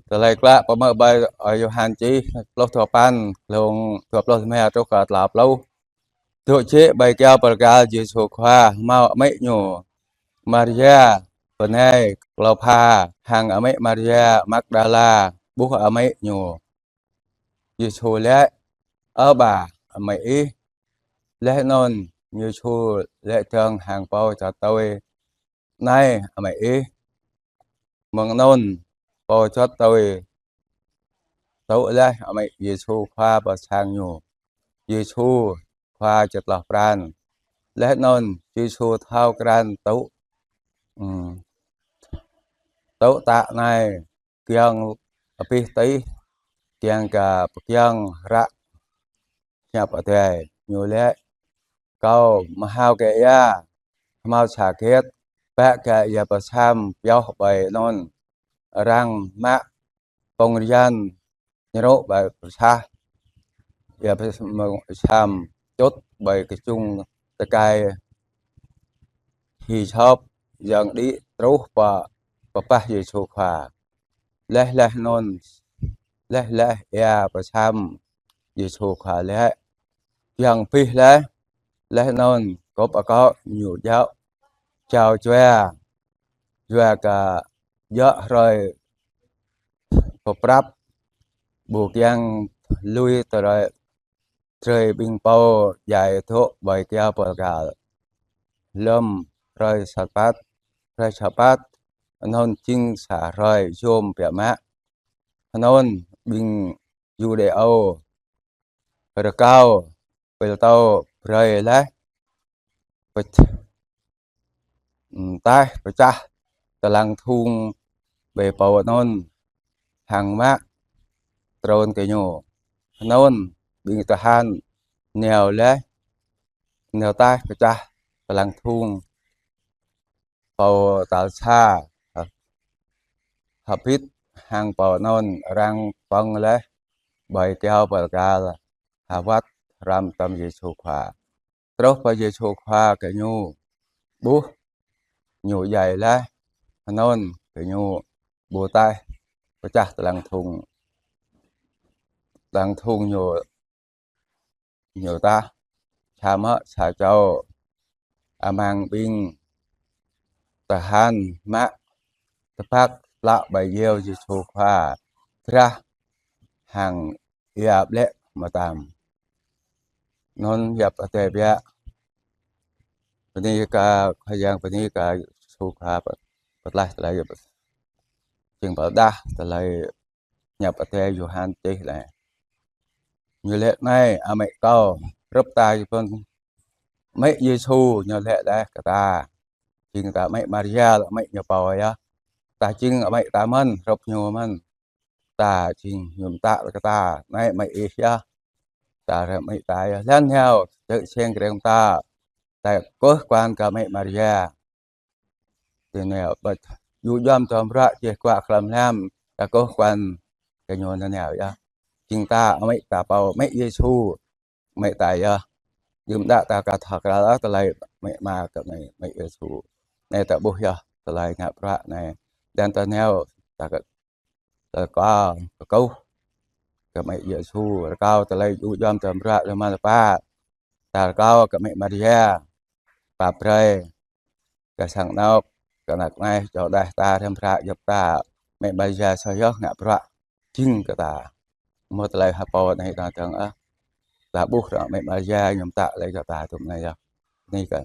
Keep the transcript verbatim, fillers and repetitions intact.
Tơlơi klă pơmơ̆ ƀơi, ơ, Yôhan čih pluh dua păn, glông dua pluh rơma truh kơ klâo pluh. Dŏ jĕ ƀơi kyâo bơrơkal Yêsu Khua, hmâo amĭ ñu, Maria, bơnai Klôpha, hăng amĭ Maria Magdala, ƀuh amĭ ñu. Yêsu laĭ: Ơ Ƀă, amĭ ih. Laih anŭn Yêsu laĭ dơ̆ng hăng pô čuăt tui: Anai amĭ ih. Mơ̆ng anŭn pô čuăt tui tŭ laih amĭ Yêsu Khua pơ sang ñu. Yêsu Khua či tloh pran. Laih anŭn Yêsu thâo krăn tŭ, ưm, tŭ tă anai kiăng abih tih, kiăng kơ pơkiăng hră Hiăp Adai. Ñu laĭ: Kâo mơhao kơ ia, hmâo sa hơget, bă kơ ia pơsăm pioh ƀơi anŭn. Arăng mă pŏng rian ñrŭ ƀơi pơsah, ia pơsăm čut ƀơi kơčŭng tơkai hisôp, yơ̆ng đĭ truh pơ pơpah Yêsu Khua. Laih laih anŭn, laih laih ia pơsăm, Yêsu Khua laĭ: Kiăng abih laih. Laih anŭn kŏp akŏ ñu djăo, jao jua, yua kơ djơ̆ hrơi pơprăp, ƀu kiăng lui tơlơi drơi ƀing pô djai dŏ ƀơi kyâo bơrơkal. Lơ̆m hrơi Sabat, hrơi Sabat anŭn jing sa hrơi yôm biă mă. Anŭn ƀing Yuđêô rơkâo Pilatô brơi laih pơč-, ưm, taih pơčah tơlăng thŭng ƀơi pô anŭn hăng mă trŭn kơ ñu. Anŭn ƀing tơhan nao laih, nao taih pơčah tơlăng thŭng pô tal sa, hơbĭt hăng pô anŭn arăng pơ̆ng laih ƀơi kyâo bơrơkal, hơwăt hrăm tơm Yêsu Khua. Truh pơ Yêsu Khua kơ ñu, ƀuh ñu djai laih, anŭn kơ ñu ƀu taih pơčah tơlăng thŭng, tơlăng thŭng ñu, ñu tah. Samơ̆ sa čô amăng ƀing tơhan mă tơpăk tlă ƀơi iêu Yêsu Khua, drah hăng ia ƀlĕ mơtam. Anŭn Hiăp Adai biă. Bơni kơ Khua Yang, bơni kơ Yêsu Khua pơtlaih tơlơi, jing pơrơđah tơlơi Hiăp Adai Yôhan čih laih. Ñu laĭ: Anai amĭ kâo. Hrup ta pơ̆n amĭ Yêsu ñu laĭ laih kơ ta. Jing ta amĭ Maria, amĭ ñu pô yơh. Ta jing amĭ ta mơ̆n, hrup ñu mơ̆n. Ta jing ñu mơtă kơ ta: Anai amĭ ih yơh. Ta rai amĭ ta yơh. Laih anŭn hơget čơ̆ seng kreng ta, ta kơkuh kuan kơ amĭ Maria. Tơ neo ƀơi yŭ djŏm tơm ră čeh kuă hlăm hlăm, ta kơkuh kuan kơ ñu nanao yơh. Jing ta amĭ ta pô, amĭ Yêsu, amĭ ta yơh. Jing mơtă ta ka thâo krăn tơlơi amĭ ama kơ amĭ, amĭ Yêsu. Anai ta ƀuh yơh tơlơi ngă bruă anai. Dăn tơ neo ta kơ, ta kơ kơkuh kơ amĭ Yêsu, rơkâo tơlơi yŭ djŏm tơm ră rơma lơpa. Ta rơkâo kơ amĭ Maria pap brơi kơ sang anŏ, kơ anăk anai, čô đah ta, răm hră djŏp ta. Amĭ Maria soh yơh ngă bruă jing kơ ta. Mơ̆ tơlơi hơpô anai ta dơ̆ng ah. Ta ƀuh ră amĭ Maria ñu mơtă laih kơ ta tŭm anai yơh. Anai kơ